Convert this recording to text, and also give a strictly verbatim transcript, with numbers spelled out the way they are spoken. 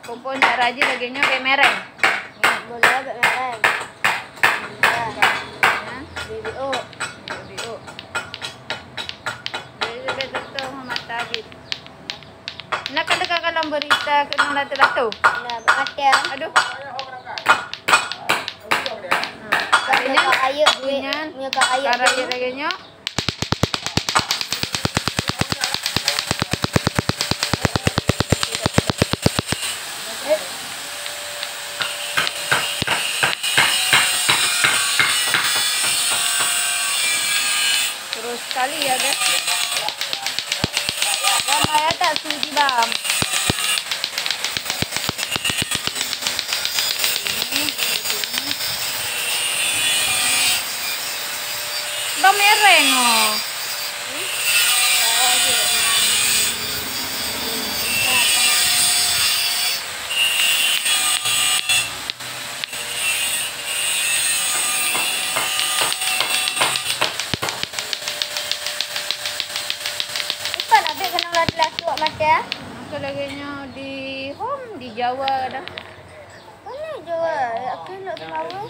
Phôn-phôn cara jih lagèe nyoe bèk mereng. Bèk mereng. Nah, bèk biôk. Bèk biôk. Jadi, bèk teuntông mata jih. Na ka teuka kalon beurita keunong latu-latu. Nah, bèk maté. Aduh. Nah, akhirnya, nyan, nyan ka rayeuk lagèe nyoe. Terus sekali ya, guys. Bang, ada tak sudi, Bang? Bang mereng oh. Ipan abéh keunong latu-latu awak maté, ah? Maka lagèe nyoe di hom, di Jawa kadang. Mana Jawa? Aku nak Sumbawa.